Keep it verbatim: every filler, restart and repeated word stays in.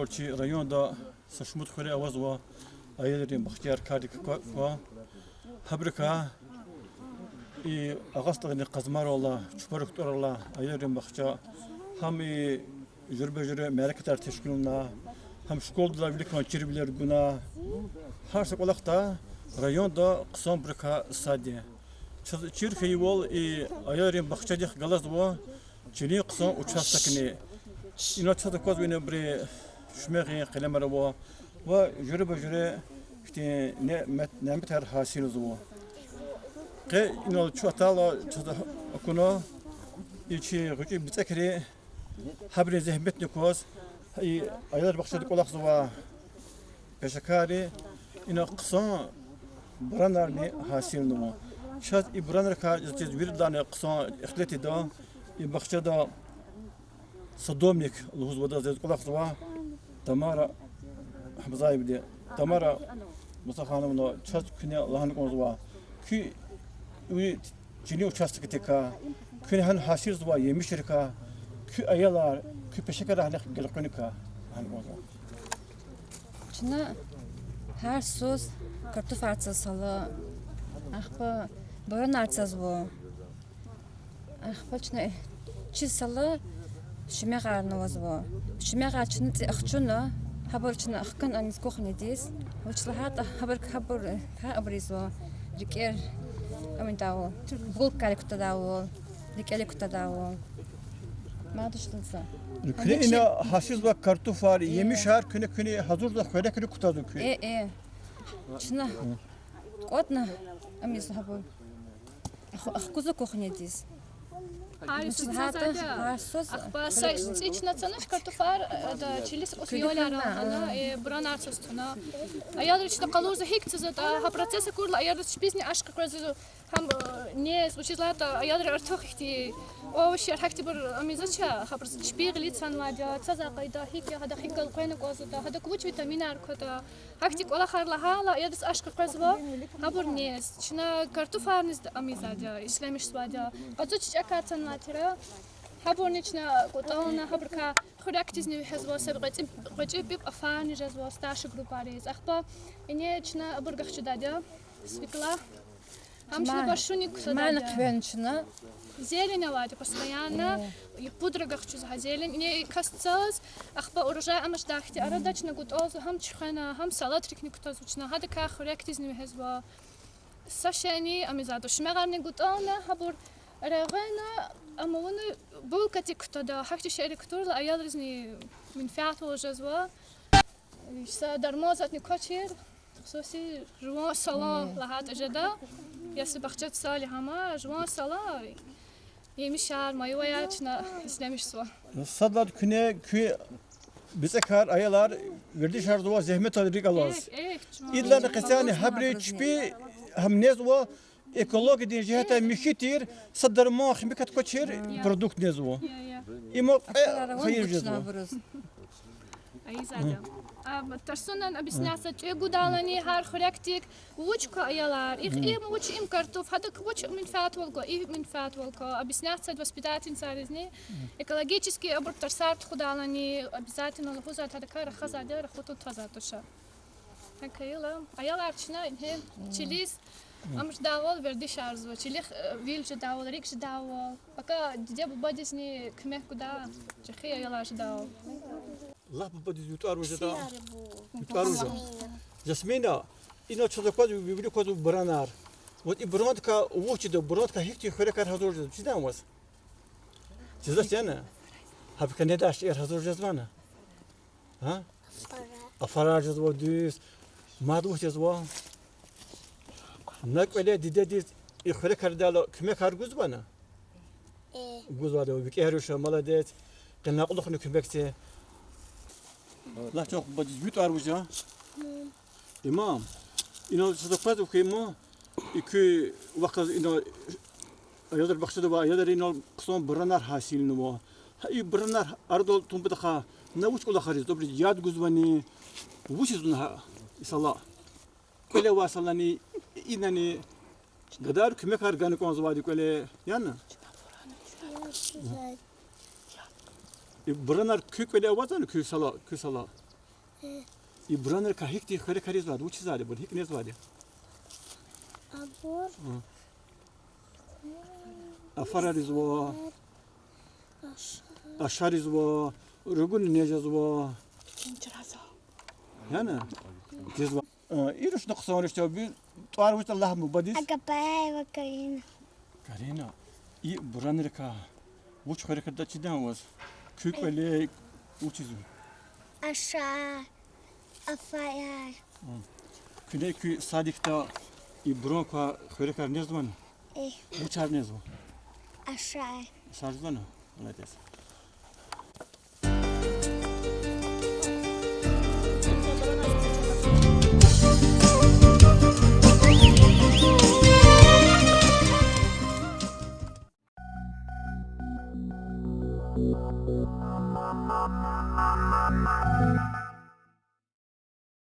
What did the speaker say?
Чи районда са шумуд хуьре авазва аялрин бахчаяр кардик ква-, ква. Гьабурукай и Агъа СтӀалрин Къазмайралай, Чубарук тӀваралай аялрин бахча, гьам и жуьреба-жуьре мярекатар тешкилна, гьам школадилай виликан чирвилер гуна. Гьар са кӀвалахда районда хъсанбурукай сад я. Чаз чир хьайивал, и аялрин бахчадихъ галазва чилин хъсан участокни. Ина чаз аквазва ина абурун шуьмягъин къелемар ава ва жуьреба-жуьре ихьтин не-, мет-, няметар гьасилзава. Къе инал чун атайла чаз акуна, и чи гъвечӀи бицӀекри, гьабурун зегьметдин кваз, и аялрин бахчада кӀвалахзавай пешекарри ина хъсан буранарни гьасилнава. Чаз и буранрикай заз чиз виридалайни хъсан ихтилат ийида, и бахчада садовник лугьузвайди заз кӀвалахзава Тамара Гьамзаевади. Тамара Мусахановна, чаз куьне лагьана кӀанзава, куь и чилин участокдикай, куьне гьана гьасилзавай емишрикай, куь аялар, куь пешекарарихъ гелкъуьникай лагьана кӀанзава. Чна гьар йисуз картуфар цаз сала, ахпа буранар цазва. Ахпа чна чи сала шуьмягъарни авазва. Шуьмягъар чна цӀи ахчуна, гьабур чна ахкана аниз кухнядиз. Вуч лагьайтӀа гьабур, гьабур, гьа абур ийизва, рикӀер, амидавал, булкайрик кутадайвал, рикӀелик кутадайвал. Мад ишдалза. Куьне ина гьасилзавай картуфар, емишар куьне, куьне гьазурзавай хуьрекрик кутазва куьн? Э, э. Чна кӀватӀна ам ийизва гьабур. Ахкузва кухнядиз. Гьар йисуз цазва. Гьар йисуз. Ахпа са цӀи чна цанач картуфар, ада чилиз кӀус куьрикна, ял яра гьана, э, буранар цаз туна. Аялриз чна къалурзава гьикӀ цазватӀа, гьа процесс акурла аялриз чпизни ашкъи къвезва, гьам, э, нез, вучиз лагьайтӀа аялри артух ихьтин овощар, гьахьтинбур ам ийизвач, гьабуруз чпи гъилиз санлайди я, цазвай къайда гьикӀ я, гьадахъ гьикӀ гелкъуьнни кӀанзаватӀа, гьадак вуч витаминар кватӀа. Гьахьтин кӀвалахар лагьайла, аялриз ашкъи къвезва, гьабур нез. Чна картуфарни ам ийизвайди я, ишлемишзавайди я. Къацу чичӀекар цанлай тир. Гьабурни чна кӀватӀална, гьабурукай хуьрекдизни вегьезва, са кьве цӀи, кьве цӀи пӀипӀ афарни жезва старший группайриз. Ахпа ине чна абур гахчудайди я, свекла. Гьам чна башуник кутадайди я. Зелень авайди постоянно, и пудра гахчузва гьа зелень, ине и кас цаз, ахпа урожай амачдайдалай арада чна кӀватӀалзава, гьам чуьхвена, гьам салатрикни кутазва чна, гьадакай хуьрекдизни вегьезва. Са шейни ам ийизвайди я, шуьмягъарни кӀватӀална, гьабур регъвена, ам авуна булкадик кутада, гьахьтин шейэрик кутурла аялризни менфятвал жезва. Са дарман затӀни квачир, хсуси жуван салан лагьайтӀа жеда, если бахча цали гьама, жуван салан, емишар, майваяр чна ишлемишзава. Сад лагьайди куьне куь бицӀекар, аялар вердишарзава зегьметдал рикӀ алаз. Идалайни къецяйни гьабуру чпи гьам незва, экологиядин жигьетдай михьи тир, са дарман химикат квачир продукт незва. Има кьве хайир жезва. Тарсунан объяснять ийида, тӀуьн гудайлани гьар хуьрекдик вуч ква, аялар, и, им вуч, им картуф, гьадак вуч менфятвал ква, и менфятвал ква, объяснять ийида воспитательницайризни. Экологический абур тарсар тухудайлани обязательно лугьузва, гьадакай рахазвайди я, рахуз туна твазвай туш. ГьакӀ хьайила, аялар чна ингье чилиз ам жедайвал вердишарзава, чилихъ, э, вил жедайвал, рикӀ жедайвал. Пака диде-бубадизни куьмек гуда, чӀехи аялар жедайвал. Лап бубадиз ви тӀвар вуж ятӀа? Ви тӀвар вуж я? Жасмина, инал чаз аквазва, ви вилик аквазва буранар. Вот и бурандикай вуч жеда, бурандикай гьихьтин хуьрекар гьазур жеда, чизвани ваз? Чизвач яни? Гьабурукай недай шейэр гьазур жезвани? А? Афарар жезва дуьз. Мад вуч жезва? На кӀвале дидедиз и хуьрекар ийидайла куьмекар гузвани? Гузвайди я, викӀегь руш, молодец. Къе накьлухни куьмек це. Лагь чан, бубадиз ви тӀвар вуж я? Имам, инал чаз аквазва хьи, имам, и куь вахъ галаз инал аялрин бахчада авай аялри инал хъсан буранар гьасилнава. Гьа и буранар арадал тун патахъай, на вуч кӀвалахар ийизва, абуруз яд гузвани, вучиз гуна гьа и сала? КӀвале авай салани, инани, гадайри куьмекар гана кӀанзавайди кӀвале, яни? И буранар куь кӀвале авазвани, куь сала, куь сала? И буранрикай гьихьтин хуьрекар ийизвайди, вуч ийизвайди, абур гьикӀ незвайди? Афарар ийизва, ашар ийизва, ругуни нез жезва. Яни? Жезва. Э, и рушни хъсан рушни, ви тӀвар вуч лагьана бубадиз? Агапаева Карина. Карина, и буранрикай вуч хуьрекар ада чидай ваз? Куь кӀвале вуч ийизва? Ашар, афарар. Куьне куь садикда и буран квай хуьрекар незвани? Вучар незва? Ашар. Ашар жезвани? Молодец.